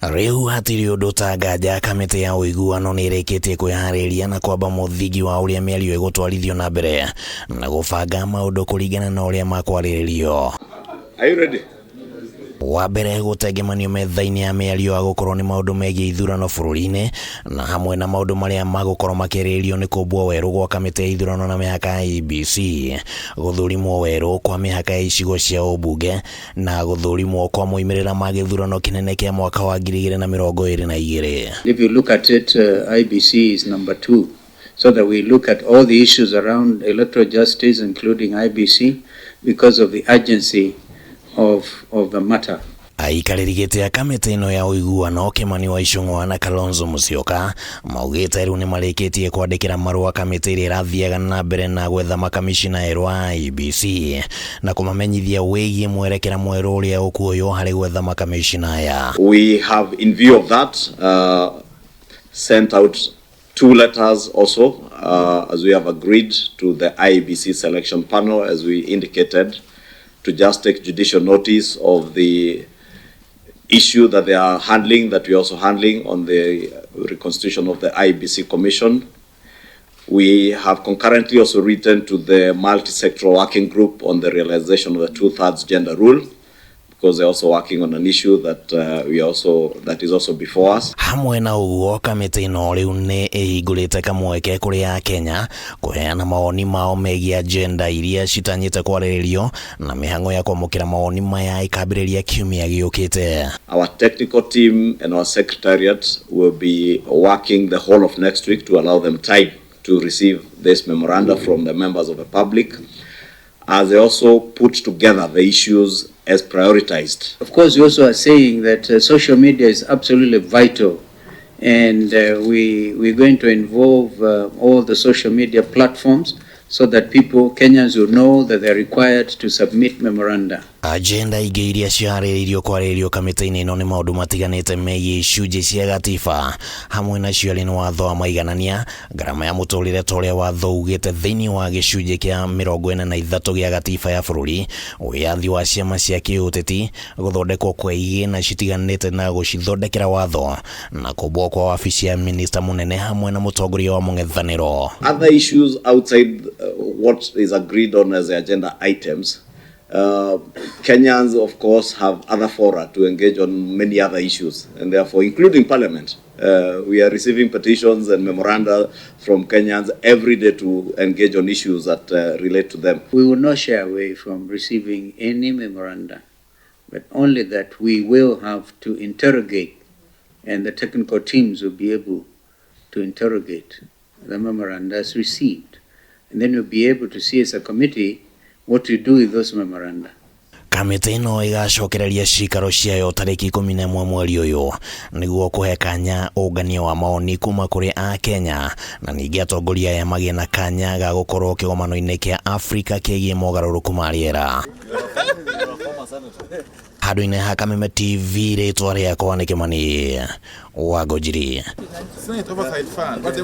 Rĩu hatirĩ ũndũ ta nganja kamĩtĩ ya ũiguano nĩ ĩrĩkĩtie kwĩharĩria na kwamba mũthingi wa ũrĩa mĩario ĩgũtwarithio na mbere na gũbanga maũndũ kũringana na ũrĩa makwarĩrĩrio. Are you ready? Wa mbere gũtengemanio metha-inĩ ya mĩario agũkorwo nĩ maũndũ megiĩ ithurano bũrũri-inĩ na hamwe na maũndũ marĩa magũkorwo makĩarĩrĩrio nĩ kũmbwo werũ gwa kamĩtĩ ya ithurano na mĩhaka ya IEBC, gũthũrimwo werũ kwa mĩhaka ya icigo cia ũmbunge na gũthũrimwo kwa moimĩrĩra ma gĩthurano kĩnene kĩa mwaka wa 2022. If you look at it, IEBC is number two. So that we look at all the issues around electoral justice, including IEBC, because of the urgency of the matter. Aikarĩri gĩtĩ a kamĩtĩ ĩno ya ũiguano Kimani wa Ichung'wa na Kalonzo Musyoka maugĩte rĩu nĩmarĩkĩtie kwandĩkĩra marũa kamĩtĩ ĩrĩa ĩrathiaga na mbere na gwetha makamishina erũ a IEBC na kũmamenyithia wĩgiĩ mwerekera mwerũ ũrĩa ũkuoywo harĩ gwetha makamishina aya. We have, in view of that, sent out two letters also, as we have agreed to the IEBC selection panel, as we indicated, to just take judicial notice of the issue that they are handling, that we are also handling on the reconstitution of the IEBC Commission. We have concurrently also written to the multi-sectoral working group on the realization of the two-thirds gender rule, because they're also working on an issue that we also that is also before us. Hamwe na ũguo, kamĩtĩ ĩno rĩu nĩ ĩhingũrĩte kamweke kũrĩ Akenya kũheana mawoni mao megiĩ agenda iria citanyĩte kwarĩrĩrio na mĩhang'o ya kwamũkĩra mawoni maya ĩkambĩrĩria kiumia gĩũkĩte. Our technical team and our secretariat will be working the whole of next week to allow them time to receive this memoranda from the members of the public, as they also put together the issues as prioritized. Of course, we also are saying that social media is absolutely vital, and we're going to involve all the social media platforms so that people, Kenyans, will know that they're required to submit memoranda. Agenda ingĩ iria ciharĩrĩirio kwarĩrĩrio kamĩtĩ-inĩ ĩno nĩ maũndũ matiganĩte megiĩ icunjĩ cia gatiba, hamwe nacio arĩ nĩ watho wa maiganania ngarama ya mũtũrĩre ta ũrĩa watho ugĩte thĩinĩ wa gĩcunjĩ kĩa 43 gĩa gatiba ya bũrũri, wĩyathi wa ciama cia kĩũteti, gũthondekwo kwa igĩna citiganĩte na gũcithondekera watho, na kũmbwo kwa wabici ya minista mũnene hamwe na mũtongoria wa mũng'ethanĩro. Other issues outside what is agreed on as the agenda items, Kenyans, of course, have other fora to engage on many other issues, and therefore, including Parliament. We are receiving petitions and memoranda from Kenyans every day to engage on issues that relate to them. We will not shy away from receiving any memoranda, but only that we will have to interrogate, and the technical teams will be able to interrogate the memoranda as received. And then we'll be able to see as a committee what to do with those memoranda. Kamĩtĩ ĩno ĩgacokereria cikaro ciayo tarĩki 11 mweri ũyũ nĩguo kũhe kanya ũngania wa mawoni kuma kũrĩ Akenya na ningĩ atongoria aya magĩe na kanya ga gũkorwo kĩgomano-inĩ kĩa Afrika kĩgiĩ mogarũrũku ma rĩera. Handũ-inĩ ha Kameme TV, rĩtwa rĩakwa nĩ Kĩmani wa Ngũnjiri. Senate Oversight Fund. But they